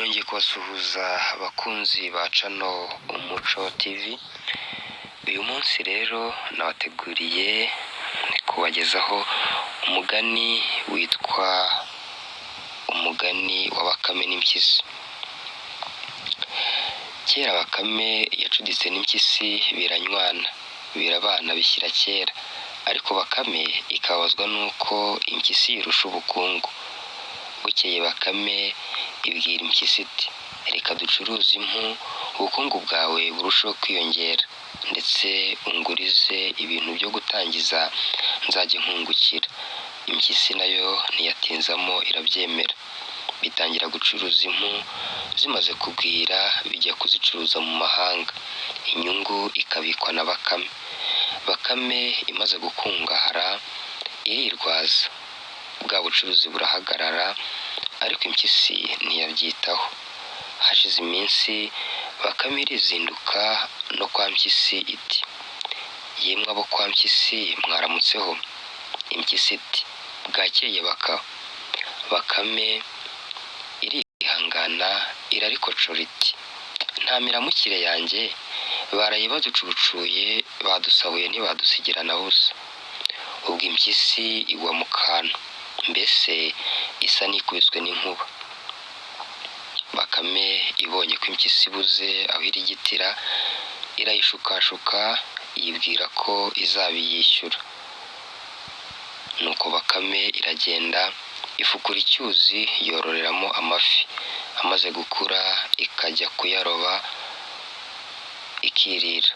Nongeye kubasuhuza abakunzi ba channel Umuco TV. Uyu munsi rero nabateguriye kubagezaho umugani witwa umugani wa Bakame n'impyisi. Kera Bakame yacuditse n'impyisi, biranywana, birabana, bishyira kera, ariko Bakame ikababazwa n'uko impyisi irusha ubukungu. Bukeye Bakame ibwira impyisi iti: "Reka ducuruze impu, ubukungu bwawe burusheho kwiyongera, ndetse ungurize ibintu byo gutangiza nzajye nkungukira." Impyisi nayo ntiyatinzamo, irabyemera. Bitangira gucuruza impu, zimaze kugwira bijya kuzicuruza mu mahanga, inyungu ikabikwa na Bakame. Bakame imaze gukungahara irirwaza, bwa bucuruzi burahagarara, ariko impyisi ntiyabyitaho. Hashize iminsi Bakame irizinduka no kwa Mpyisi iti: "Yemwe abo kwa Mpyisi, mwaramutseho?" Impyisi iti: "Bwakeye Baka." Bakame irihangana, irarikocora iti: "Nta miramukire yanjye, baraye baducucuye, badusahuye, ntibadusigira na busa." Ubwo impyisi igwa mu kantu, mbese isa n'ikubiswe n'inkuba. Bakame ibonye ko impyisi ibuze aho irigitira, irayishukashuka, yibwira ko izabiyishyura. Nuko Bakame iragenda, ifukura icyuzi, yororeramo amafi. Amaze gukura ikajya kuyaroba ikirira.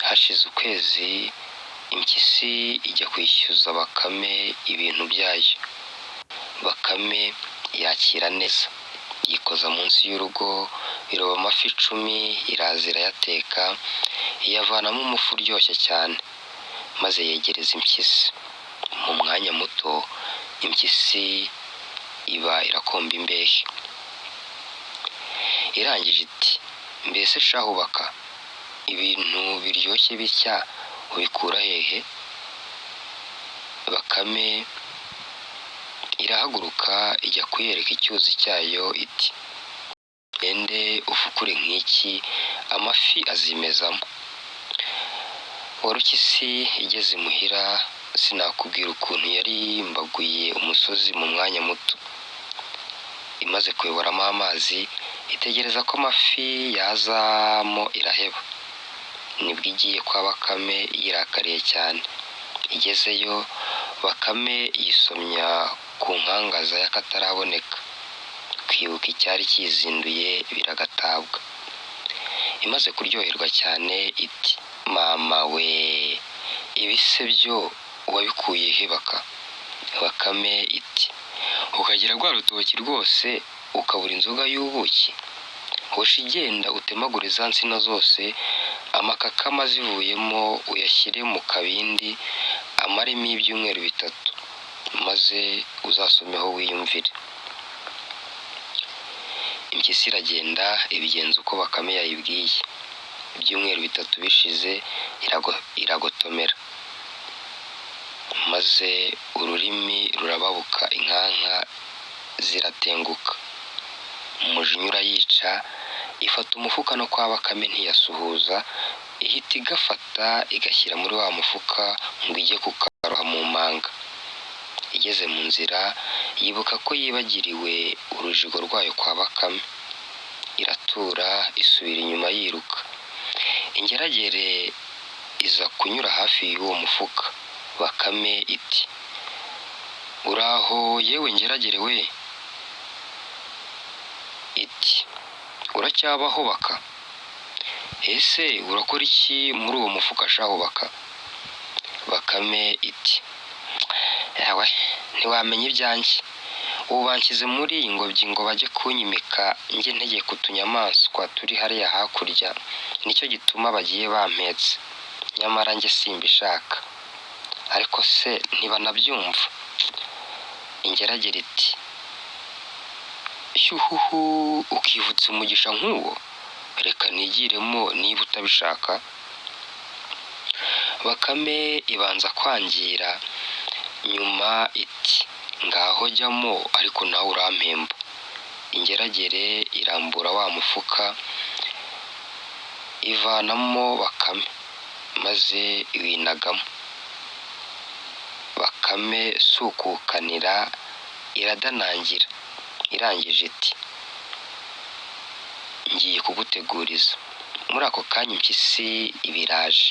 Hashize ukwezi impyisi ijya kwishyuza Bakame ibintu byayo. Bakame yakira neza, yikoza munsi y'urugo, iroba amafi 10, iraza irayateka, iyavanamo umufu uryoshye cyane, maze yegereza impyisi. Mu mwanya muto impyisi iba irakomba imbehe. Irangije iti: "Mbese shahu Baka, ibintu biryoshye bitya ubikura hehe?" Bakame irahaguruka, ijya kuyereka icyuzi cyayo, iti: "Ugende ufukure nk'iki, amafi azimezamo." Warupyisi igeze imuhira, sinakubwira ukuntu yarimbaguye umusozi mu mwanya muto. Imaze kuyoboramo amazi, itegereza ko amafi yazamo, iraheba. Nibwo igiye kwa Bakame yirakariye cyane. Igezeyo Bakame yisomya ku nkangaza y'akataraboneka. Kwibuka icyari kiyizinduye biragatabwa. Imaze kuryoherwa cyane iti: "Mama we, ibi se byo wabikuye he Baka?" Bakame iti: "Ukagira rwa rutoki rwose, ukabura inzoga y'ubuki? Hoshi igenda utemagure za nsina zose, amakakama azivuyemo uyashyire mu kabindi, amaremo ibyumweru 3, maze uzasomeho wiyumvire." Impyisi iragenda, ibigenza uko Bakame yayibwiye. Ibyumweru 3 bishize iragotomera, maze ururimi rurababuka, inkanka ziratenguka, umujinya urayica, ifata umufuka no kwa Bakame ntiyasuhuza, ihita igafata igashyira muri wa mufuka ngo ijye kukaroha mu manga. Igeze mu nzira yibuka ko yibagiriwe urujigo rwayo kwa Bakame, iratura, isubira inyuma yiruka. Ingeragere iza kunyura hafi y'uwo mufuka. Bakame iti: "Uraho yewe ngeragere we?" Iti: "Uracyabaho Baka? Ese urakora iki muri uwo mufuka shahu Baka?" Bakame iti: "Yawe, ntiwamenya ibyanjye. Ubu banshyize muri iyi ngobyi ngo bajye kunyimika, njye ntegeka utunyamaswa turi hariya hakurya, nicyo gituma bagiye bampetse, nyamara njye simbishaka, ariko se ntibanabyumva." Ingeragere iti: "Shyuhuhu, ukivutsa umugisha nk'uwo? Reka nigiremo niba utabishaka." Bakame ibanza kwangira, nyuma iti: "Ngaho jyamo, ariko nawe urampemba." Ingeragere irambura wa mufuka ivanamo Bakame, maze iwinagamo. Bakame si ukuwukanira, iradanangira. Irangije iti: "Ngiye kuguteguriza." Muri ako kanya impyisi iba iraje,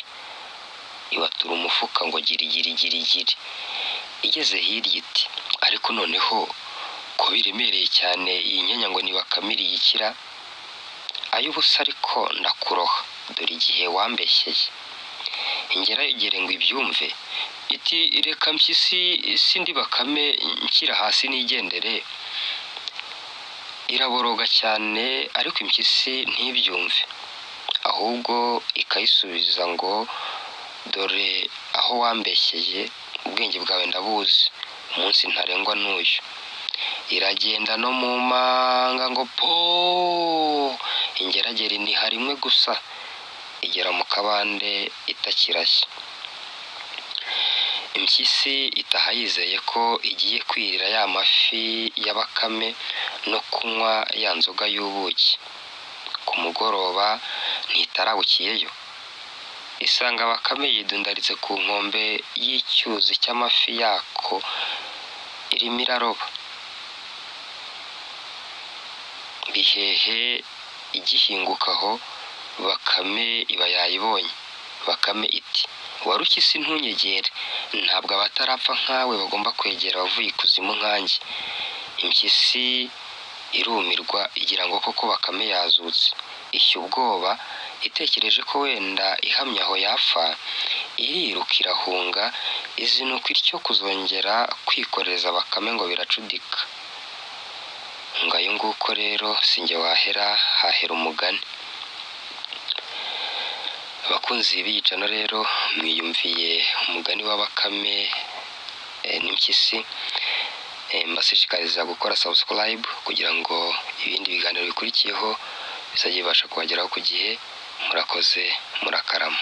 ibatura umufuka ngo giri giri giri giri. Igeze hirya iti: "Ariko noneho ko biremereye cyane, iyi nkenya ngo ni Bakame iriyikira ay'ubusa, ariko ndakuroha, dore igihe wambeshyeye." Ingeragere ngo ibyumve iti: "Reka mpyisi, sindi Bakame, nshyira hasi nigendere." Iraboroga cyane, ariko impyisi ntibyumve, ahubwo ikayisubiza ngo: "Dore aho wambeshyeye, ubwenge bwawe ndabuzi, umunsi ntarengwa n'uyu." Iragenda no mu manga ngo po! Ingeragere iniha rimwe gusa, igera mu kabande itakirashya. Impyisi itaha yizeye ko igiye kwirira ya mafi ya Bakame no kunywa ya nzoga y'ubuki. Ku mugoroba ntitarabukiyeyo, isanga Bakame yidundaritse ku nkombe y'icyuzi cy'amafi yako, irimo iraroba. Bihehe igihinguka aho, Bakame iba yayibonye. Bakame iti: "Warupyisi, ntunyegere, ntabwo abatarapfa nkawe bagomba kwegera abavuye ikuzimu nkanjye." Impyisi irumirwa, igira ngo koko Bakame yazutse, ishya ubwoba itekereje ko wenda ihamye aho yapfa, iriruka irahunga, izinukwa ityo kuzongera kwikoreza Bakame ngo biracudika. Ngayo nguko rero, si njye wahera, hahera umugani. Abakunzi b'iyi channel rero, mwiyumviye umugani wa Bakame n'impyisi. Mbashishikariza gukora subscribe kugira ngo ibindi biganiro bikurikiyeho bizajye bibasha kubageraho ku gihe. Murakoze, murakarama.